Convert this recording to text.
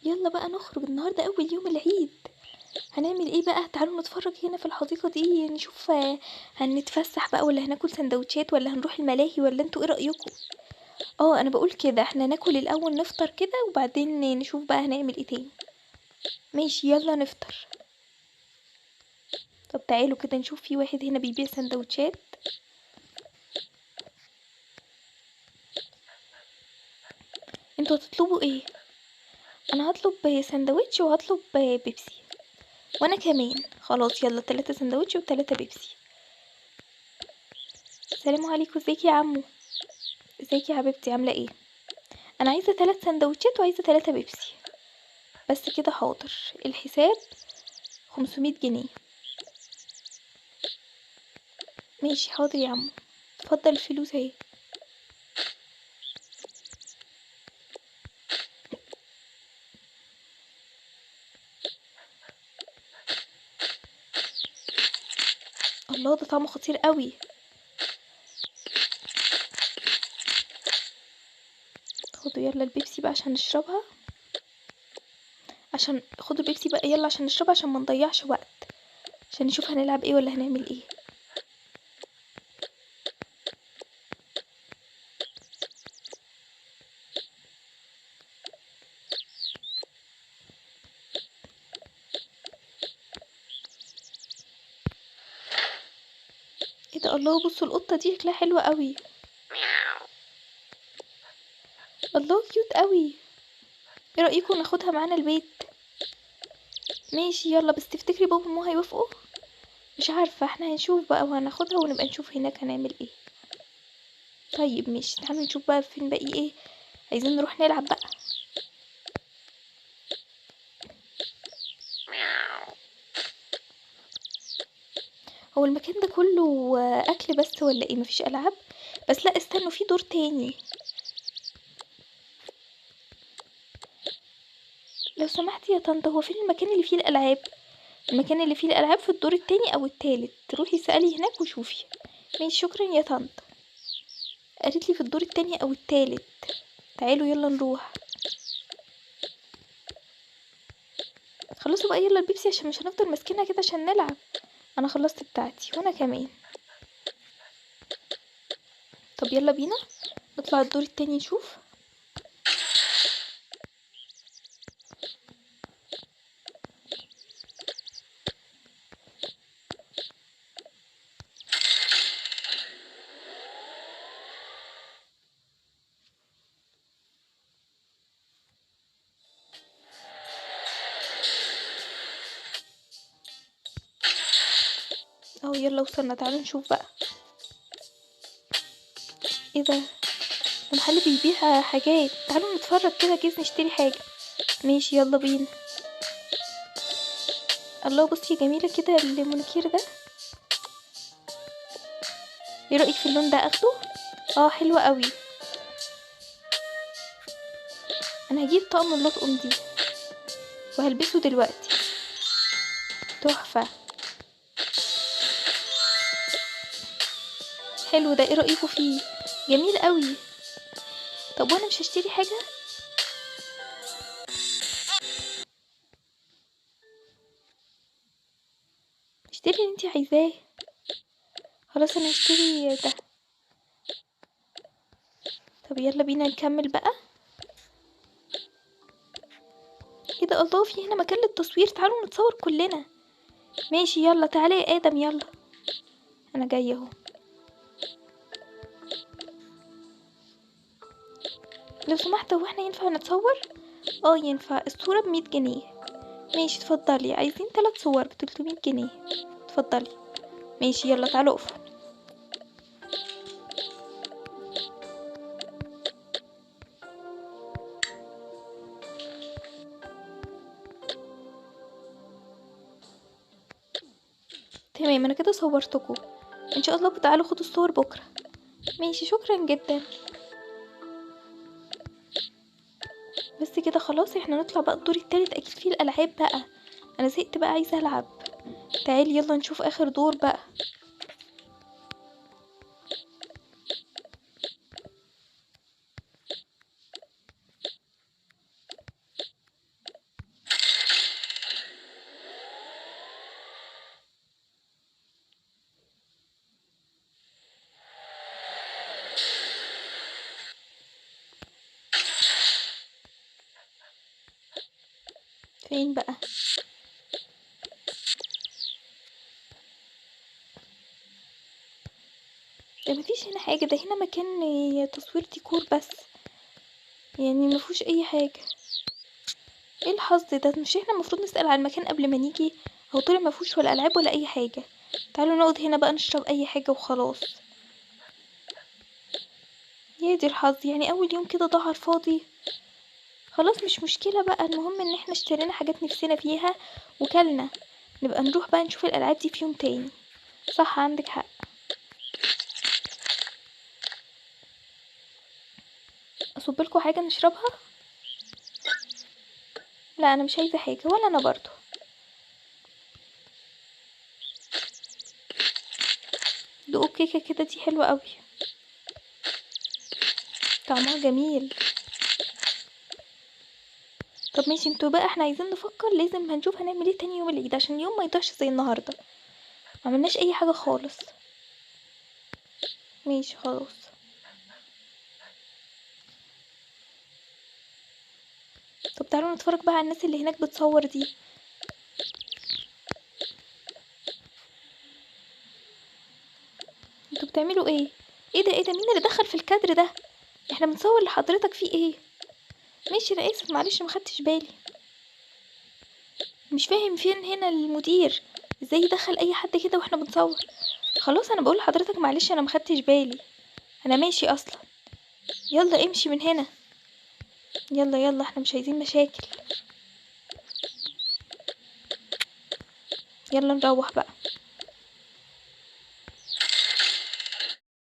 يلا بقى نخرج النهارده اول يوم العيد. هنعمل ايه بقى؟ تعالوا نتفرج هنا في الحديقة دي، نشوف هنتفسح بقى ولا هناكل سندوتشات ولا هنروح الملاهي، ولا انتوا ايه رأيكم؟ انا بقول كده احنا ناكل الاول، نفطر كده وبعدين نشوف بقى هنعمل ايه تاني. ماشي يلا نفطر. طب تعالوا كده نشوف في واحد هنا بيبيع سندوتشات. انتوا هتطلبوا ايه؟ انا هطلب سندوتش وهطلب بيبسي. وانا كمان. خلاص يلا 3 سندوتش و3 بيبسي. السلام عليكم، ازيك يا عمو؟ ازيك يا حبيبتي، عامله ايه؟ انا عايزه 3 سندوتشات وعايزه 3 بيبسي بس كده. حاضر. الحساب 500 جنيه. ماشي حاضر يا عمو، اتفضل الفلوس اهي. الله ده طعمه خطير قوي. خدوا يلا البيبسي بقى عشان نشربها، عشان خدوا البيبسي بقى يلا عشان نشربها، عشان ما نضيعش وقت، عشان نشوف هنلعب ايه ولا هنعمل ايه. ايه ده؟ الله بصوا القطة دي شكلها حلوة قوي. الله cute قوي. ايه رأيكم ناخدها معانا البيت؟ ماشي يلا. بس تفتكري بابا وماما هيوافقوا؟ مش عارفة، احنا هنشوف بقى وهناخدها ونبقى نشوف هناك هنعمل ايه. طيب ماشي، تعالوا نشوف بقى فين باقي ايه. عايزين نروح نلعب بقى. هو المكان ده كله اكل بس ولا ايه؟ مفيش العاب؟ بس لا استنوا، في دور تاني. لو سمحتي يا طنط، هو فين المكان اللي فيه الالعاب؟ المكان اللي فيه الالعاب في الدور التاني او التالت، روحي سألي هناك وشوفي. ماشي شكرا يا طنط. قالت لي في الدور التاني او التالت. تعالوا يلا نروح. خلصوا بقى يلا البيبسي عشان مش هنفضل ماسكينها كده عشان نلعب. انا خلصت بتاعتي وانا كمان. طب يلا بينا نطلع الدور التاني نشوف. اهو يلا وصلنا، تعالوا نشوف بقى. ايه ده؟ ده محل بيبيع حاجات، تعالوا نتفرج كده جايز نشتري حاجة. ماشي يلا بينا. الله بصي جميلة كده المونيكير ده. ايه رأيك في اللون ده؟ اخده؟ حلو قوي. انا هجيب طقم اللطقم دي وهلبسه دلوقتي. تحفة، حلو ده. ايه رأيكم فيه؟ جميل قوي. طب وانا مش هشتري حاجة؟ اشتري اللي انتي عايزاه. خلاص انا هشتري ده. طب يلا بينا نكمل بقى. ايه ده؟ الله في هنا مكان للتصوير، تعالوا نتصور كلنا. ماشي يلا تعالي يا ادم، يلا انا جاية اهو. لو سمحت هو احنا ينفع نتصور؟ ينفع. الصورة ب100 جنيه. ماشي اتفضلي. عايزين 3 صور ب300 جنيه. اتفضلي. ماشي يلا تعالوا اقفوا. تمام انا كده صورتكم. ان شاء الله تعالوا خدوا الصور بكرة. ماشي شكرا جدا. بس كده خلاص احنا نطلع بقى الدور التالت، اكيد فيه الالعاب بقى. انا زهقت بقى، عايزه العب. تعالي يلا نشوف اخر دور بقى. فين بقى؟ ده مفيش هنا حاجة، ده هنا مكان تصوير ديكور بس، يعني مفيهوش اي حاجة. ايه الحظ ده؟ مش احنا المفروض نسأل على المكان قبل ما نيجي؟ هو طلع مفيهوش ولا العاب ولا اي حاجة. تعالوا نقعد هنا بقى نشرب اي حاجة وخلاص. يا دي الحظ، يعني اول يوم كده ضاع على الفاضي. خلاص مش مشكلة بقى، المهم ان احنا اشترينا حاجات نفسنا فيها وكلنا. نبقى نروح بقى نشوف الالعاب دي في يوم تاني. صح عندك حق. اصب لكم حاجة نشربها؟ لا انا مش عايزة حاجة، ولا انا برضو. دوقوا كيكة كده، دي حلوة قوي، طعمها جميل. طب ماشي انتوا بقى، احنا عايزين نفكر، لازم هنشوف هنعمل ايه تاني يوم العيد عشان اليوم ما يضيعش زي النهارده، ما عملناش اي حاجة خالص. ماشي خلاص. طب تعالوا نتفرج بقى على الناس اللي هناك بتصور دي. انتوا بتعملوا ايه؟ ايه ده؟ ايه ده؟ مين اللي دخل في الكادر ده؟ احنا بنصور لحضرتك فيه ايه؟ ماشي انا اسف معلش ما خدتش بالي. مش فاهم فين هنا المدير، ازاي دخل اي حد كده واحنا بنصور؟ خلاص انا بقول لحضرتك معلش انا ما خدتش بالي، انا ماشي اصلا. يلا امشي من هنا، يلا يلا احنا مش عايزين مشاكل. يلا نروح بقى.